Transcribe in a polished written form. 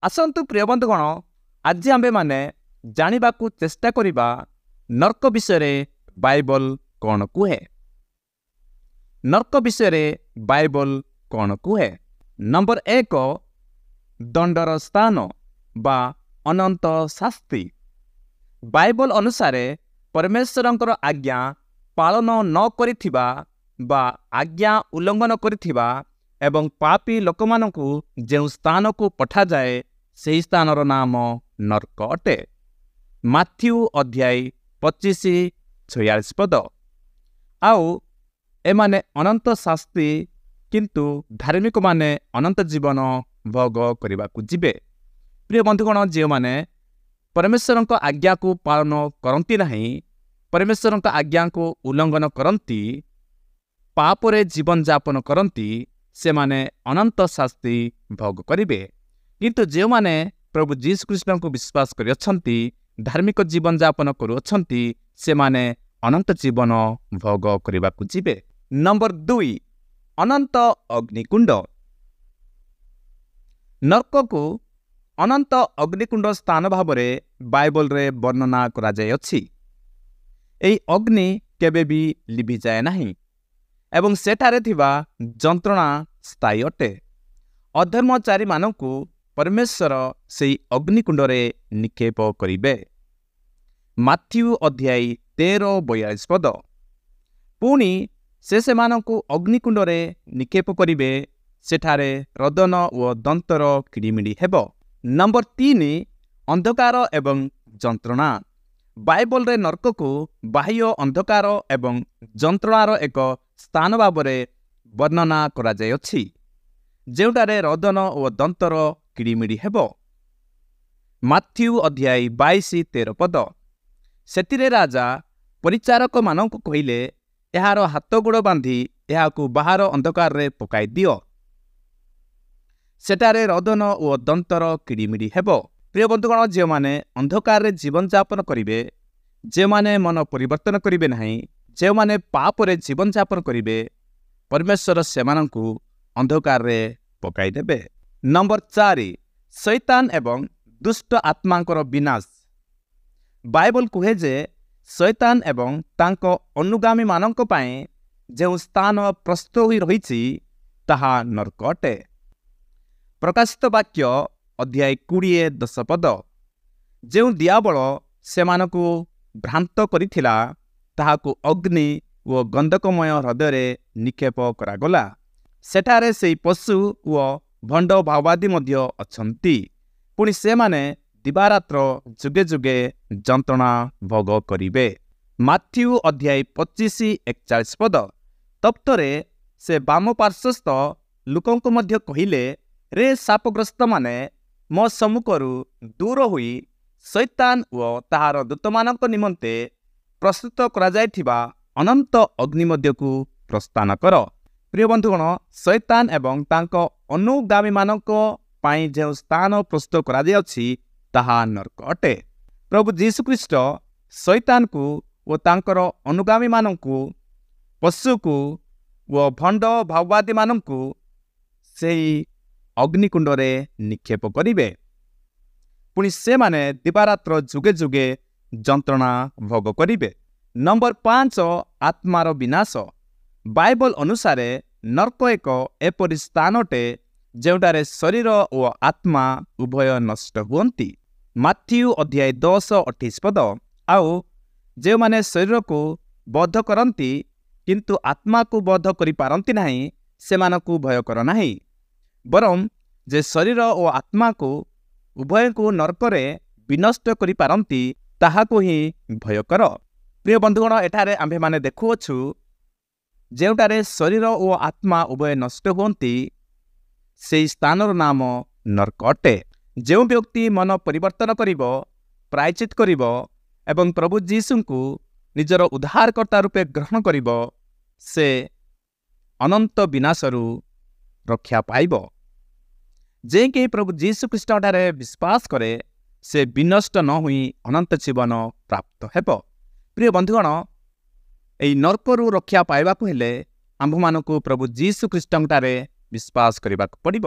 ଆସନ୍ତୁ ପ୍ରିୟ ବନ୍ଧୁଗଣ, ଆଜି ଆମ୍ଭେମାନେ ଜାଣିବାକୁ ଚେଷ୍ଟା କରିବା ନର୍କ ବିଷୟରେ ବାଇବଲ କ'ଣ କୁହେ। ନର୍କ ବିଷୟରେ ବାଇବଲ କ'ଣ କୁହେ? ନମ୍ବର 1, ଦଣ୍ଡର ସ୍ଥାନ ବା ଅନନ୍ତ ଶାସ୍ତି। ବାଇବଲ ଅନୁସାରେ ପରମେଶ୍ୱରଙ୍କର ଆଜ୍ଞା ପାଳନ ନ କରିଥିବା ବା ଆଜ୍ଞା ଉଲ୍ଲଂଘନ କରିଥିବା ଏବଂ ପାପୀ ଲୋକମାନଙ୍କୁ ଯେଉଁ ସ୍ଥାନକୁ ପଠାଯାଏ, ସେହି ସ୍ଥାନର ନାମ ନର୍କ ଅଟେ। ମାଥ୍ୟୁ ଅଧ୍ୟାୟ 25:46 ପଦ। ଆଉ ଏମାନେ ଅନନ୍ତ ଶାସ୍ତି, କିନ୍ତୁ ଧାର୍ମିକମାନେ ଅନନ୍ତ ଜୀବନ ଭୋଗ କରିବାକୁ ଯିବେ। ପ୍ରିୟ ବନ୍ଧୁଗଣ, ଯେଉଁମାନେ ପରମେଶ୍ୱରଙ୍କ ଆଜ୍ଞାକୁ ପାଳନ କରନ୍ତି ନାହିଁ, ପରମେଶ୍ୱରଙ୍କ ଆଜ୍ଞାକୁ ଉଲ୍ଲଂଘନ କରନ୍ତି, ପାପରେ ଜୀବନଯାପନ କରନ୍ତି, ସେମାନେ ଅନନ୍ତ ଶାସ୍ତି ଭୋଗ କରିବେ। କିନ୍ତୁ ଯେଉଁମାନେ ପ୍ରଭୁ ଯୀଶୁଖ୍ରୀଷ୍ଟଙ୍କୁ ବିଶ୍ୱାସ କରିଅଛନ୍ତି, ଧାର୍ମିକ ଜୀବନଯାପନ କରୁଅଛନ୍ତି, ସେମାନେ ଅନନ୍ତ ଜୀବନ ଭୋଗ କରିବାକୁ ଯିବେ। ନମ୍ବର 2, ଅନନ୍ତ ଅଗ୍ନିକୁଣ୍ଡ। ନର୍କକୁ ଅନନ୍ତ ଅଗ୍ନିକୁଣ୍ଡ ସ୍ଥାନ ଭାବରେ ବାଇବଲରେ ବର୍ଣ୍ଣନା କରାଯାଇଅଛି। ଏହି ଅଗ୍ନି କେବେ ବି ଲିଭିଯାଏ ନାହିଁ ଏବଂ ସେଠାରେ ଥିବା ଯନ୍ତ୍ରଣା ସ୍ଥାୟୀ ଅଟେ। ଅଧର୍ମଚାରୀମାନଙ୍କୁ ପରମେଶ୍ୱର ସେହି ଅଗ୍ନିକୁଣ୍ଡରେ ନିକ୍ଷେପ କରିବେ। ମାଥ୍ୟୁ ଅଧ୍ୟାୟ 13:42 ପଦ। ପୁଣି ସେ ସେମାନଙ୍କୁ ଅଗ୍ନିକୁଣ୍ଡରେ ନିକ୍ଷେପ କରିବେ, ସେଠାରେ ରୋଦନ ଓ ଦନ୍ତର କିଡ଼ିମିଡ଼ି ହେବ। ନମ୍ବର 3, ଅନ୍ଧକାର ଏବଂ ଯନ୍ତ୍ରଣା। ବାଇବଲରେ ନର୍କକୁ ବାହ୍ୟ ଅନ୍ଧକାର ଏବଂ ଯନ୍ତ୍ରଣାର ଏକ ସ୍ଥାନ ଭାବରେ ବର୍ଣ୍ଣନା କରାଯାଇଅଛି, ଯେଉଁଠାରେ ରୋଦନ ଓ ଦନ୍ତର କିଡ଼ିମିଡ଼ି ହେବ। ମାଥ୍ୟୁ ଅଧ୍ୟାୟ 22:13 ପଦ। ସେଥିରେ ରାଜା ପରିଚାରକମାନଙ୍କୁ କହିଲେ, ଏହାର ହାତ ଗୋଡ଼ ବାନ୍ଧି ଏହାକୁ ବାହାର ଅନ୍ଧକାରରେ ପକାଇ ଦିଅ, ସେଠାରେ ରୋଦନ ଓ ଦନ୍ତର କିଡ଼ିମିଡ଼ି ହେବ। ପ୍ରିୟ ବନ୍ଧୁଗଣ, ଯେଉଁମାନେ ଅନ୍ଧକାରରେ ଜୀବନଯାପନ କରିବେ, ଯେଉଁମାନେ ମନ ପରିବର୍ତ୍ତନ କରିବେ ନାହିଁ, ଯେଉଁମାନେ ପାପରେ ଜୀବନଯାପନ କରିବେ, ପରମେଶ୍ୱର ସେମାନଙ୍କୁ ଅନ୍ଧକାରରେ ପକାଇଦେବେ। ନମ୍ବର 4, ଶୈତାନ ଏବଂ ଦୁଷ୍ଟ ଆତ୍ମାଙ୍କର ବିନାଶ। ବାଇବଲ କୁହେ ଯେ ଶୈତାନ ଏବଂ ତାଙ୍କ ଅନୁଗାମୀମାନଙ୍କ ପାଇଁ ଯେଉଁ ସ୍ଥାନ ପ୍ରସ୍ତୁତ ହୋଇ ରହିଛି, ତାହା ନର୍କ ଅଟେ। ପ୍ରକାଶିତ ବାକ୍ୟ ଅଧ୍ୟାୟ 20:10 ପଦ। ଯେଉଁ ଦିଆବଳ ସେମାନଙ୍କୁ ଭ୍ରାନ୍ତ କରିଥିଲା, ତାହାକୁ ଅଗ୍ନି ଓ ଗନ୍ଧକମୟ ହ୍ରଦରେ ନିକ୍ଷେପ କରାଗଲା। ସେଠାରେ ସେହି ପଶୁ ଓ ଭଣ୍ଡ ଭାବବାଦୀ ମଧ୍ୟ ଅଛନ୍ତି। ପୁଣି ସେମାନେ ଦିବାରାତ୍ର ଯୁଗେ ଯୁଗେ ଯନ୍ତ୍ରଣା ଭୋଗ କରିବେ। ମାଥ୍ୟୁ ଅଧ୍ୟାୟ 25:41 ପଦ। ତପ୍ତରେ ସେ ବାମ ପାର୍ଶ୍ୱସ୍ଥ ଲୋକଙ୍କୁ ମଧ୍ୟ କହିଲେ, ରେ ଶାପଗ୍ରସ୍ତମାନେ, ମୋ ସମ୍ମୁଖରୁ ଦୂର ହୋଇ ଶୈତାନ ଓ ତାହାର ଦୂତମାନଙ୍କ ନିମନ୍ତେ ପ୍ରସ୍ତୁତ କରାଯାଇଥିବା ଅନନ୍ତ ଅଗ୍ନି ମଧ୍ୟକୁ ପ୍ରସ୍ଥାନ କର। ପ୍ରିୟ ବନ୍ଧୁଗଣ, ଶୈତାନ ଏବଂ ତାଙ୍କ ଅନୁଗାମୀମାନଙ୍କ ପାଇଁ ଯେଉଁ ସ୍ଥାନ ପ୍ରସ୍ତୁତ କରାଯାଇଅଛି, ତାହା ନର୍କ ଅଟେ। ପ୍ରଭୁ ଯୀଶୁଖ୍ରୀଷ୍ଟ ଶୈତାନକୁ ଓ ତାଙ୍କର ଅନୁଗାମୀମାନଙ୍କୁ, ପଶୁକୁ ଓ ଭଣ୍ଡ ଭାବବାଦୀମାନଙ୍କୁ ସେହି ଅଗ୍ନିକୁଣ୍ଡରେ ନିକ୍ଷେପ କରିବେ। ପୁଣି ସେମାନେ ଦିବାରାତ୍ର ଯୁଗେ ଯୁଗେ ଯନ୍ତ୍ରଣା ଭୋଗ କରିବେ। ନମ୍ବର 5, ଆତ୍ମାର ବିନାଶ। ବାଇବଲ ଅନୁସାରେ ନର୍କ ଏକ ଏପରି ସ୍ଥାନ ଅଟେ ଯେଉଁଠାରେ ଶରୀର ଓ ଆତ୍ମା ଉଭୟ ନଷ୍ଟ ହୁଅନ୍ତି। ମାଥ୍ୟୁ ଅଧ୍ୟାୟ 10:28 ପଦ। ଆଉ ଯେଉଁମାନେ ଶରୀରକୁ ବଧ କରନ୍ତି କିନ୍ତୁ ଆତ୍ମାକୁ ବଧ କରିପାରନ୍ତି ନାହିଁ, ସେମାନଙ୍କୁ ଭୟ କର ନାହିଁ, ବରଂ ଯେ ଶରୀର ଓ ଆତ୍ମାକୁ ଉଭୟଙ୍କୁ ନର୍କରେ ବିନଷ୍ଟ କରିପାରନ୍ତି, ତାହାକୁ ହିଁ ଭୟ କର। ପ୍ରିୟ ବନ୍ଧୁଗଣ, ଏଠାରେ ଆମ୍ଭେମାନେ ଦେଖୁଅଛୁ ଯେଉଁଠାରେ ଶରୀର ଓ ଆତ୍ମା ଉଭୟ ନଷ୍ଟ ହୁଅନ୍ତି, ସେହି ସ୍ଥାନର ନାମ ନର୍କ ଅଟେ। ଯେଉଁ ବ୍ୟକ୍ତି ମନ ପରିବର୍ତ୍ତନ କରିବ, ପ୍ରାୟଶ୍ଚିତ କରିବ ଏବଂ ପ୍ରଭୁ ଯୀଶୁଙ୍କୁ ନିଜର ଉଦ୍ଧାରକର୍ତ୍ତା ରୂପେ ଗ୍ରହଣ କରିବ, ସେ ଅନନ୍ତ ବିନାଶରୁ ରକ୍ଷା ପାଇବ। ଯେ କେହି ପ୍ରଭୁ ଯୀଶୁ ଖ୍ରୀଷ୍ଟଙ୍କଠାରେ ବିଶ୍ୱାସ କରେ, ସେ ବିନଷ୍ଟ ନ ହୋଇ ଅନନ୍ତ ଜୀବନ ପ୍ରାପ୍ତ ହେବ। ପ୍ରିୟ ବନ୍ଧୁଗଣ, ଏହି ନର୍କରୁ ରକ୍ଷା ପାଇବାକୁ ହେଲେ ଆମ୍ଭମାନଙ୍କୁ ପ୍ରଭୁ ଯୀଶୁ ଖ୍ରୀଷ୍ଟଙ୍କଠାରେ ବିଶ୍ୱାସ କରିବାକୁ ପଡ଼ିବ।